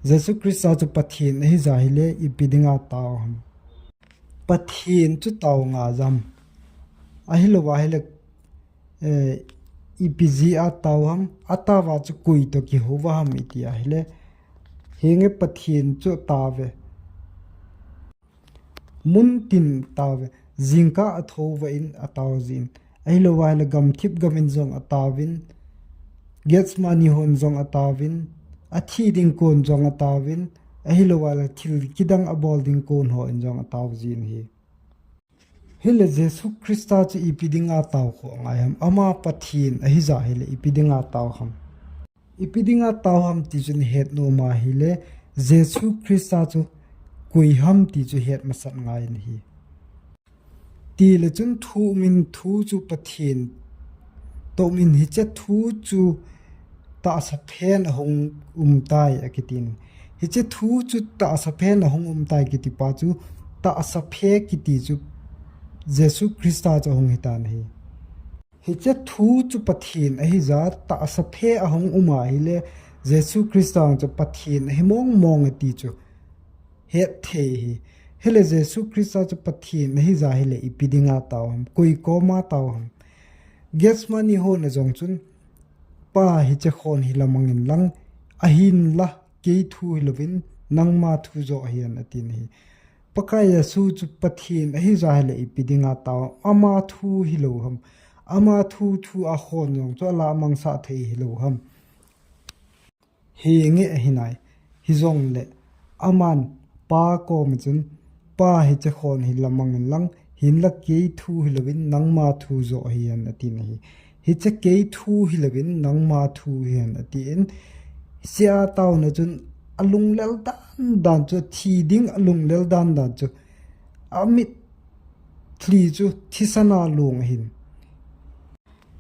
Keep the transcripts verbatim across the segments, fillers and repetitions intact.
Jesu Christa chu Pathen ahi jeh hile ipi dinga tao ham? Pathen chu tao ngai jam? Ahilou ahile, eh, ipi jeh a tao ham? Atao a chu koi toh kihou ham iti ahile, henge Pathen chu atao ve. Muntin atao ve, jingkah athou vah in atao jin. Ahilou ahile gamthip gam in jong atao vin, Gethsemane hon jong atao vin, athi ding kon jong atao vin, ahilou ahile thil kidang abol ding kon hon jong atao jin ahi. Hile Jesu Christa chu ipi dinga tao kho ngai ham? Ama Pathen ahi jeh hile ipi dinga tao ham? Ipi dinga tao ham ti chu nahet nom ahile, Jesu Christa chu koi ham ti chu het masat ngai in ahi. Tile chun thu um in thu chu Pathen toh um in hiche thu chu tahsa phen ahung um tai akitin. Hiche thu chu tahsa phen ahung um tai kiti pa chu tahsa phe kiti chu Jesu Christa chu ahung hitan ahi. Hiche thu chu Pathen ahi jeh tahsa phe ahung um ahile, Jesu Christa chu Pathen ahi mong mong ati chu het thei ahi. Hile Jesu Christa chu Pathen ahi jeh hile ipi dinga tao ham? Koi koma tao ham? Gethsemane hon a jong chun, Pa, hiche khon hi lamang in lang, ahinla kei thu hilouvin nangma thu joh hen atin ahi. Pakai Jesu chu Pathen ahi jeh hile ipi dinga tao ham? Ama thu hilou ham? Ama thu thu a khon jong chu alamang sah thei hilou ham? Henge ahi nai. Hijongle aman Pa koma chun, Pa, hiche khon hi lamang in lang, hinla kei thu hilouvin nangma thu joh hen atin ahi. Hiche kei thu hilouvin nangma thu hen atin. Hiche a taona chun alunglel dan dan chu, thi ding alunglel dan dan chu, amitlhi chu thisan a long ahin.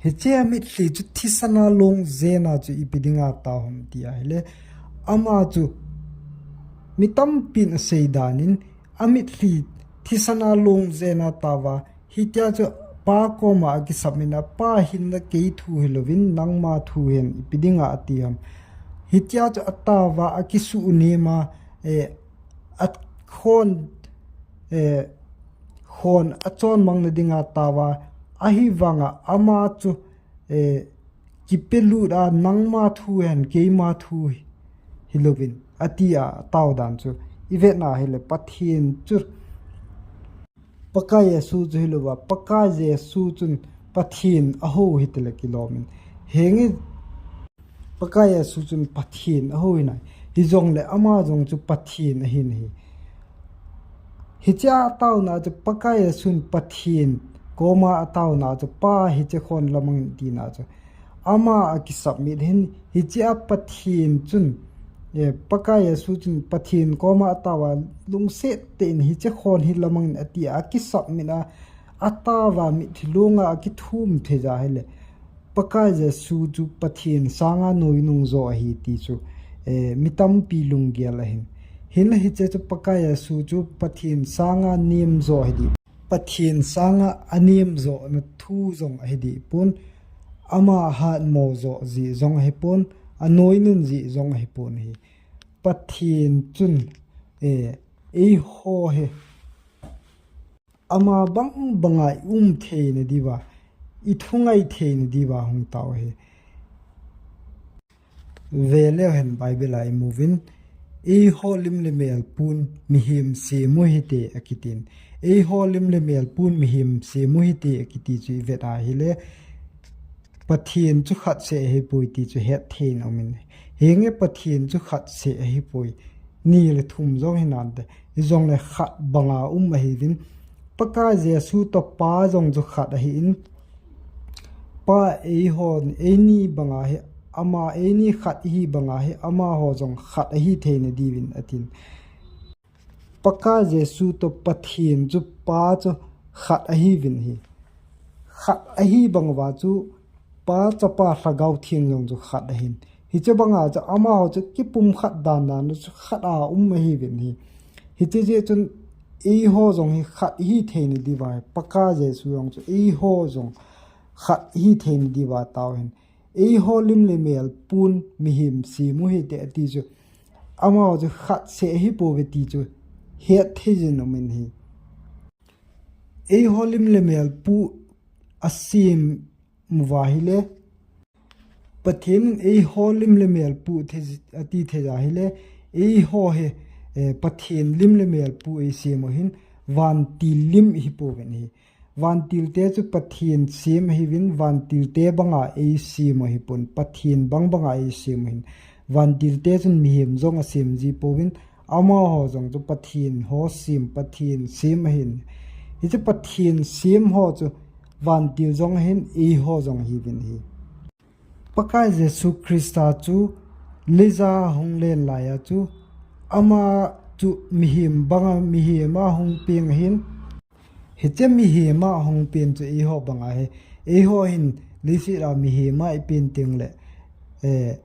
Hiche amitlhi chu thisan a long jeh a chu ipi dinga tao ham ti ahile, ama chu mi tampin asei dan in, amitlhi thisan a long jeh a tao a, hitia chu Pa koma akisap in a, Pa, hinla kei thu hilouvin nangma thu hen, ipi dinga ati ham? Hitia chu atao a akisunem a, eh, akhon, eh, khon achon mang na dinga tao a, ahivanga ama chu, eh, kipelut a, nangma thu hen, keima thu hilouvin ati a, atao dan chu ivet na hile Pathen chu, Pakai Jesu chu hilouva, Pakai Jesu chun Pathen aho hitile kilom in. Henge Pakai Jesu chun Pathen aho ahi nai. Hijongle ama jong chu Pathen ahin ahi. Hiche a taona chu Pakai Jesun Pathen koma ataona chu, Pa, hiche khon lamang in tina chu ama akisubmit ahin, hiche a Pathen chun, eh, Pakai Jesu chun Pathen koma atao a, lungset tah in hiche khon hi lamang in ati a, akisubmit a, atao a mitlhi long a akithum thei jeh hile, Pakai Jesu chu Pathen sanga noinung jo ahi ti chu, eh, mi tampi lunggel ahin. Hinla hiche chu Pakai Jesu chu Pathen sanga nem jo ahi dih. Pathen sanga anem jo na thu jong ahi dih pon. Ama ahatmo jo jeh jong ahi pon. Anoinun jeh jong ahi pon ahi. Pathen chun, eh, eiho hi ama bang banga i um theina diuva, i thungai theina diuva hung tao ahi. Ve leu hen Bible a i muvin, eiho lim le mel pun mihem sem u hite akitin. Eiho lim le mel pun mihem sem u hite akiti chu i vet a hile, Pathen chu khat seh ahipoi ti chu het thei in um in. Henge Pathen chu khat seh ahipoi. Ni le thum jong hinante. Hijongle khat banga um ahiuvin. Pakai Jesu toh Pa jong chu khat ahin. Pa eiho, eini banga hi, ama eini khat ihi banga hi, amaho jong khat ahi theina diuvin atin. Pakai Jesu toh Pathen chu Pa chu khat ahiuvin ahi. Khat ahi bang uva chu Pa, Chapa, Lhagao Theng jong chu khat ahin. Hiche banga chu amaho chu kipumkhat dan dan chu khat a um ahiuvin ahi. Hiche jeh chun eiho jong hi khat ihi theina diuva, Pakai Jesu jong chu eiho jong khat ihi theina diuva tao ahin. Eiho lim le mel pun mihem sem u hite ati chu. Amaho chu khat seh ahipouve ti chu hetthei jin um in ahi. Eiho lim le mel pu asem uva ahile, Pathen in eiho lim le mel pu thei, ati thei jeh ahile, eiho hi, eh, Pathen lim le mel pu eisem u ahin, vantil lim ihipouvin ahi. Vantil te chu Pathen sem ahiuvin, vantil te banga eisem u ahipon, Pathen bang banga eisem u ahin. Vantil te chun mihem jong asem ji pouvin, amaho jong chu Pathen ho sem, Pathen sem ahin. Hiche Pathen sem ho chu vantil jong ahin, eiho jong ahiuvin ahi. Pakai Jesu Christa chu leija'a hung len laiya chu, ama chu mihem banga, mihem a hung peng ahin. Hiche mihem a hung pen chu eiho banga ahi. Eiho hin leiset a mihem a ipen teng le, eh,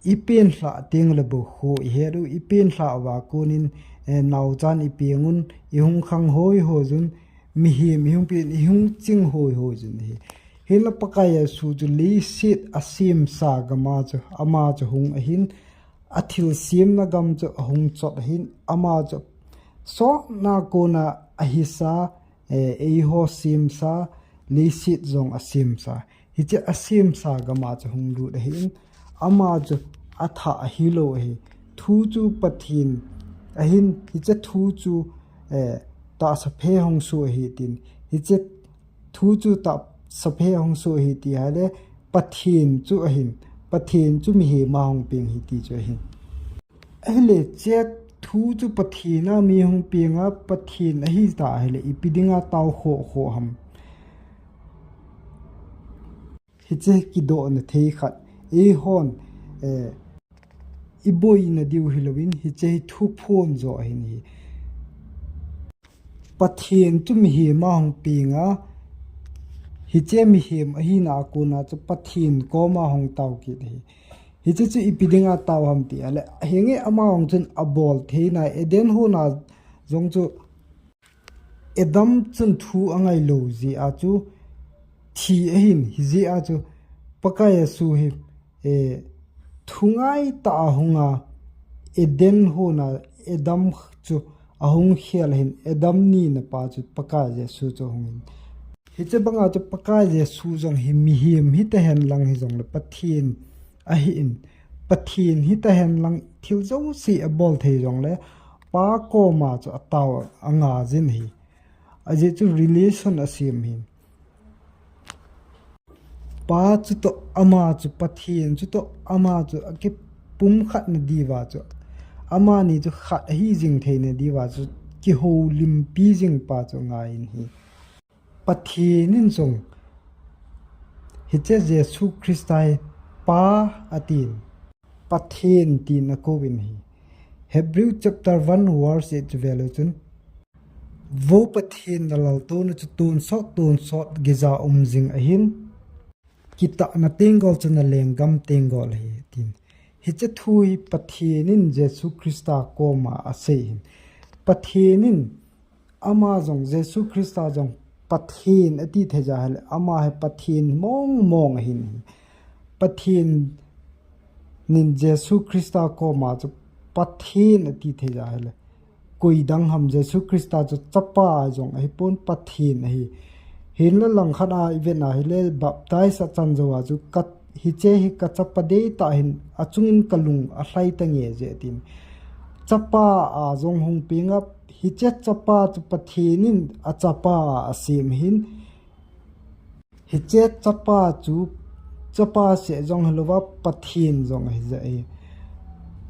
ipen lhah teng le bou kho ihet u, ipen lhah uva konin, eh, naochan ipeng un, ihung khang hoi hoi jun, mihem ihung pen, ihung ching hoi hoi jun ahi. Hinla Pakai Jesu chu leiset asemsa gam a chu, ama chu hung ahin, athilsemna gam chu ahung chot ahin, ama chu sotna kona ahisa, eh, eiho semsa, leiset jong asemsa. Hiche asemsa gam a chu hung lut ahin, ama chu athah ahilou ahi. Thu chu Pathen ahin, hiche thu chu, eh, tahsa phe hung soh ahi tin. Hiche thu chu tahsa phe hung soh ahi ti ahile, Pathen chu ahin, Pathen chu mihem a hung peng ahi ti chu ahin. Ahile hiche thu chu Pathen a mi hung peng a, Pathen ahi ta ahile, ipi dinga tao khoh khoh ham. Hiche kidohna thei khat, eihon, eh, iboina diu hilouvin, hiche hi thuphon jo ahin ahi. Pathen chu mihem a hung peng a, hiche mihem ahina a kona chu Pathen koma hung tao kit ahi. Hiche chu ipi dinga tao ham ti ahile, henge ama hung chun abol theina, Eden hon a jong chu Adam chun thu angailou jeh a chu thi ahin, hijeh a chu Pakai Jesu hi, eh, thu ngaitah a hunga Eden hon a Adam chu ahung khel ahin, Adam nina pa chu Pakai Jesu chu ahung ahin. Hiche banga chu Pakai Jesu jong hi mihem hita hen lang hijongle Pathen ahin, Pathen hita hen lang thil jouse abol thei jongle Pa koma chu atao anga jin ahi. Ajeh chu relation asem ahin. Pa chutoh ama chu, Pathen chutoh ama chu akipumkhatna diuva chu, amani chu khat ahi jing theina diuva chu kihoulimpi jing pa chu angai in ahi. Pathen in jong hiche Jesu Christa hi Pa atin, Pathen tin akouvin ahi. Hebrew chapter one verse eight chu veleu chun, Vo Pathen, nalaltouna chu tonsot tonsot geija um jing ahin, kitahna tenggol chu nalenggam tenggol ahi, tin. Hiche thu hi Pathen in Jesu Christa koma asei ahin. Pathen in ama jong, Jesu Christa jong Pathen ati thei jeh ahile, ama hi Pathen mong mong ahin. Pathen in Jesu Christa koma chu Pathen ati thei jeh ahile, koi dang ham? Jesu Christa chu Chapa jong ahipon, Pathen ahi. Hinla langkhat a ivet na hile, baptize achan jouva chu ka, hiche hi ka chapa deitah ahin, achungin kalung alhai tange jeh tin. Chapa a jong hung peng a, hiche chapa chu Pathen in achapa a asem ahin, hiche chapa chu, chapa seh jong hilouva, Pathen jong ahi jeh ahi.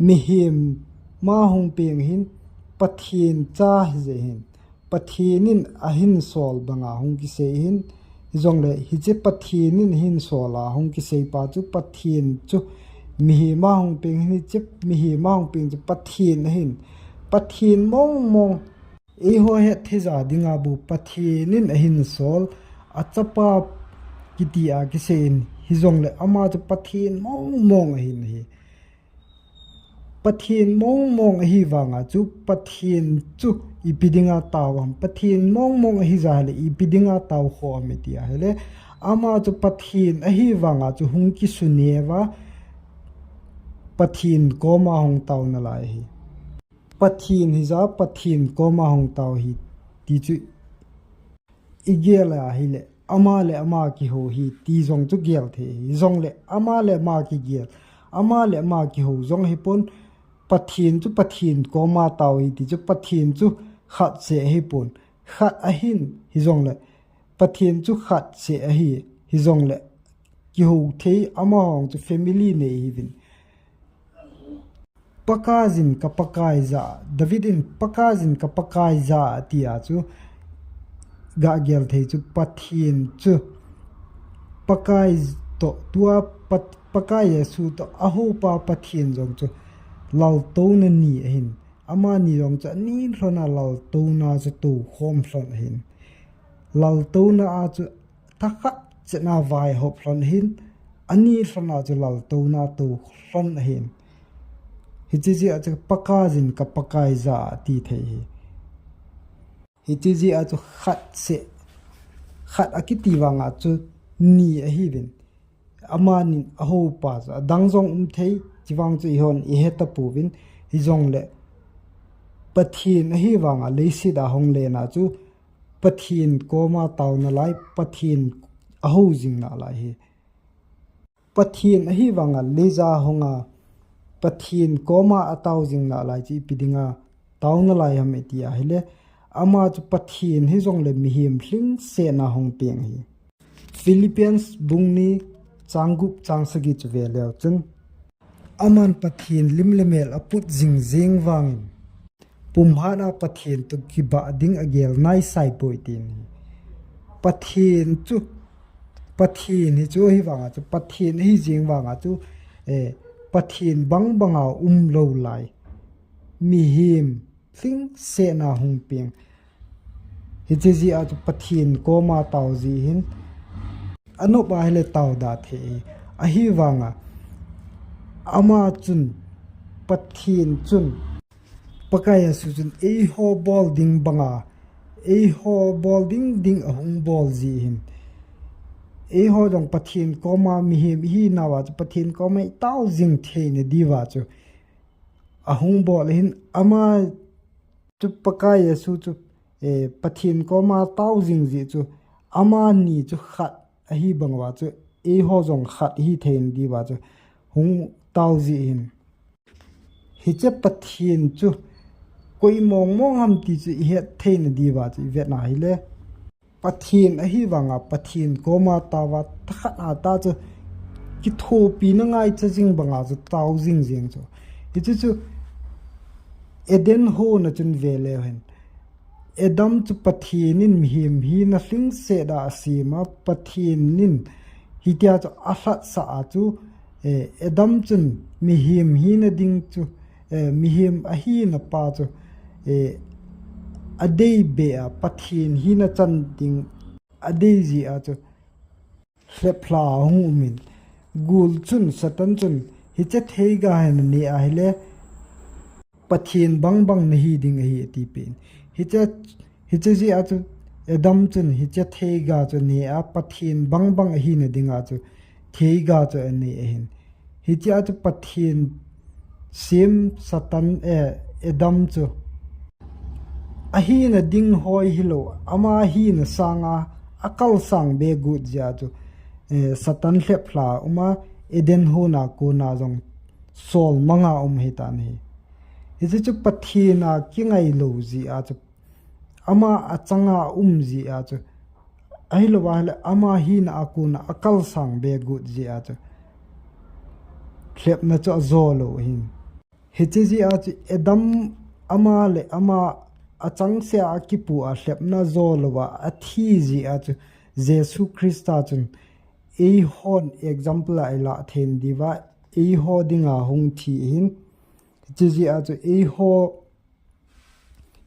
Mihem a hung peng ahin, Pathen cha ahi jeh ahin. Pathen in ahinsol banga hung kisei ahin, hijongle hiche Pathen in ahinsol a hung kisei pa chu Pathen chu mihem a hung peng ahin, hiche mihem a hung peng chu Pathen ahin. Pathen mong mong, eiho hetthei ja dinga bou Pathen in ahinsol, achapa kiti a kisei in, hijongle ama chu Pathen mong mong ahin ahi. Pathen mong mong ahi vanga chu Pathen chu ipi dinga tao ham? Pathen mong mong ahi jeh ahile ipi dinga tao khoh ham iti ahile, ama chu Pathen ahi vanga chu hung kisuneu va, Pathen koma hung taona lai hi. Pathen hija Pathen koma hung tao hi ti chu igel a hile, ama le ama kihou hi ti jong chu gel thei hi. Jongle ama le ama kigel, ama le ama kihou jong hipon, Pathen chu Pathen koma tao hi ti chu Pathen chu khat seh hipon, khat ahin hijongle Pathen chu khat seh ahi, hijongle kihou thei, amahon chu family nei hiuvin. Pakaiyin ka Pakaiya, David in Pakaiyin ka Pakaiya ati a chu gagel thei chu Pathen chu Pakai toh tua Pat-, Pakai Jesu toh ahoupa Pathen jong chu laltouna ni ahin. Amani jong chu ani lhon a laltouna chu tou khom lhon ahin. Laltouna a chu thakhat cheh a vaihop lhon ahin, ani lhon a chu laltouna tou lhon ahin. Hiche jeh a chu Pakaiyin ka Pakaiya ati thei hi. Hiche jeh a chu khat seh, khat akiti vang a chu ni ahiuvin. Amanin ahoupa chu adang jong um thei, chuvang chu eihon ihet tapouvin, hijongle Pathen ahi vang a leiset a hung len a chu Pathen koma taona lai, Pathen ahou jing nalai hi. Pathen ahi vang a leija hung a, Pathen koma atao jing nalai chu ipi dinga taona lai ham iti a hile, ama chu Pathen hijongle mihem lhingset a hung peng hi. Philippians bung ni chang gup chang sagi chu ve leu chun, aman Pathen lim le mel aput jing jeng vangin, pumhat a Pathen toh kibah ding agel naisai poi tin hi. Pathen chu, Pathen hi chu ahi vang a chu, Pathen ahi jeng vang a chu, eh, Pathen bang bang a um lou lai. Mihem lhingset a hung peng. Hiche jeh a chu Pathen koma tao ji hin. Anop a hile tao da thei. Ahi vang a, ama chun, Pathen chun, Pakai Jesu chun eiho bol ding bang a, eiho bol ding ding ahung bol ji hin. Eiho jong Pathen koma mihem ihi nauva chu Pathen koma itao jing theina diuva chu ahung bol ahin, ama chu Pakai Jesu chu, eh, Pathen koma tao jing ji chu, amani chu khat ahi bang uva chu, eiho jong khat ihi theina diuva chu hung tao ji hin. Hiche Pathen chu koi mong mong ham ti chu ihet theina diuva chu ivet na hile, Pathen ahi vang a, Pathen koma tao uva, thakhat a ta chu kithopina ngaicha jing bang a chu tao jing jeng chu. Hichu chu Eden hon a chun ve leu hen. Adam chu Pathen in mihem hina lhingset a asem a, Pathen in hitia chu alhatsah a chu, eh, Adam chun mihem hina ding chu, eh, mihem ahina pa chu, eh, adei be a, Pathen hina chan ding adei ji a chu lheplha ahung um in, gul chun, Satan chun, hiche theiga hi nane a hile, Pathen bang bang nahi ding ahi ati pen. Hiche, hiche jeh a chu Adam chun hiche theiga chu ane a, Pathen bang bang ahina dinga chu theiga chu ane ahin. Hitia chu Pathen sem Satan, eh, Adam chu ahina ding hoi hilou, ama hina sanga akal sang be got jeh a chu, eh, Satan lheplha a um a, Eden hon a kona jong sol manga um ahitan ahi. Hiche chu Pathen a kingai lou jeh a chu, ama achanga um jeh a chu, ahilou ahile ama hina a kona akal sang be got jeh a chu, lhepna chu ajo lou ahin. Hiche jeh a chu Adam ama le ama achangseh a kipu a lhepna jo louva athi jeh a chu Jesu Christa chun eihon example a ilah theina diuva eiho dinga hung thi ahin. Hiche jeh a chu eiho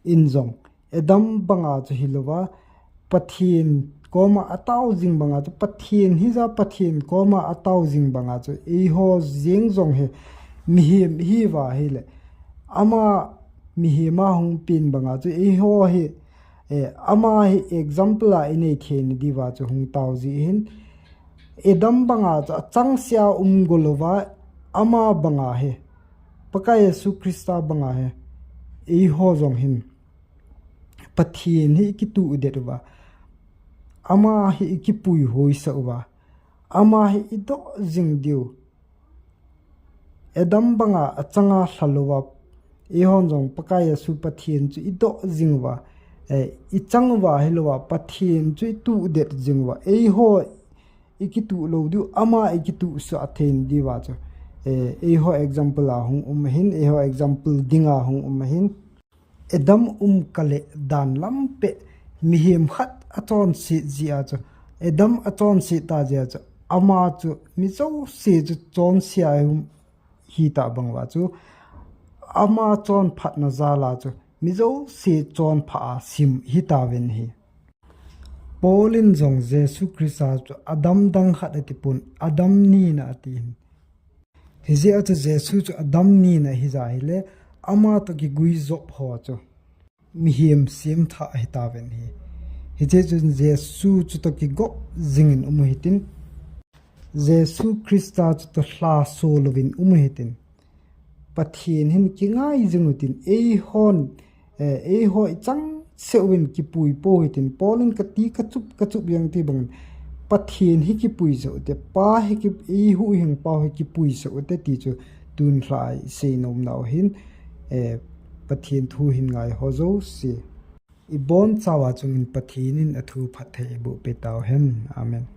in jong Adam banga chu hilouva, Pathen koma atao jing banga chu, Pathen hija Pathen koma atao jing banga chu, eiho jeng jong hi mihem ihiuva ahile, ama mihem a hung pen banga chu, eiho hi, eh, ama hi example a inei theina diuva chu hung tao ji hin. Adam banga chu achangseh a um go louva, ama banga hi, Pakai Jesu Christa banga hi, eiho jong hin Pathen hi ikituh det uva, ama hi ikipui hoisah uva, ama hi idoh jing diu. Adam banga achanga lhalouva, eihon jong Pakai Jesu Pathen chu idoh jing uva, eh, ichang uva hilouva, Pathen chu ituh det jing uva, eiho ikituh lou diu, ama ikituh sah thei diuva chu, eh, eiho example a hung um ahin, eiho example dinga hung um ahin. Adam um kale dan lampi mihem khat achonset jia chu, Adam achonset ta jia chu, ama chu mi jouse chu chonse a um hita bang uva chu, ama chonphatna jal a chu mi jouse chonpha a sim hitauvin ahi. Paul in jong Jesu Christa chu Adam dang khat atipon, Adam nina atin. Hijeh a chu Jesu chu Adam nina ahija hile, ama toh kiguijop ho chu mihem semthah ahitauvin ahi. Hiche chun Jesu chu toh kigop jingin um uhitin, Jesu Christa chu toh lhaso louvin um uhitin, Pathen hin kingai jing utin, eihon, eh, eiho ichang seh uvin kipui pou hitin, Paul in kati kachup, kachup jeng ti bangin, Pathen hi kipui sah ute, Pa hi ki, eihuhhingpau hi kipui sah ute ti chu tun lhah a isei nomnau hin, eh, Pathen thu hin ngaiho jouse, ibonchauva chungin Pathen in athu phatthei eiboh peh tauhen. Amen.